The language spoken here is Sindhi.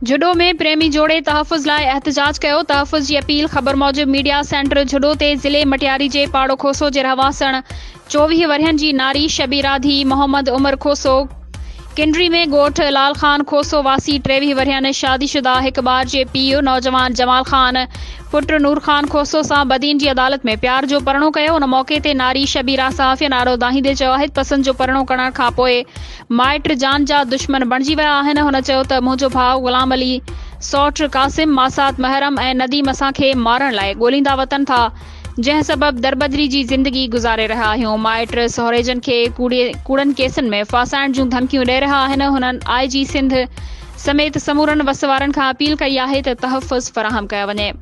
جهڏو ۾ پريمي جوڙي تحفظ لاء احتجاج ڪيو، تحفظ جي اپيل خبر موجب ميڊيا سينٽر جهڏو تي ضلعي مٽياري جي پاڙو کوسو جي رهواسڻ 24 ورهين جي ناري شبيرا ڌي محمد عمر کوسو ڪنڊري ۾ ڳوٺ لال خان کوسو واسي 23 ورهين شادي شده هڪ ٻار جي پيء نوجوان جمال خان پٽ نور خان کوسو سان بدين جي عدالت ۾ پيار جو پرڻو ڪيو ان موقعي تي ناري شبيرا صحافين آڏو دانهيندي چيو آهي ته پسند جو پرڻو ڪرڻ کانپوء مائٽ جان جا دشمن بڻجي ويا آهن، هن چيو ته منهنجو ڀاء غلام علي، سئوٽ قاسم، ماسات محرم ۽ نديم اسان کي مارڻ لاء ڳوليندا وتن ٿا، جنهن سبب دربدري جي زندگي گذاري رهيا آهيون، مائٽ سهريجن کي ڪوڙن ڪيسن ۾ ڦاسائڻ جون ڌمڪيون ڏئي رهيا آهن، هنن آء جي سنڌ سميت سمورن وس وارن کان اپيل ڪئي آهي ته تحفظ فراهم ڪيو وڃي.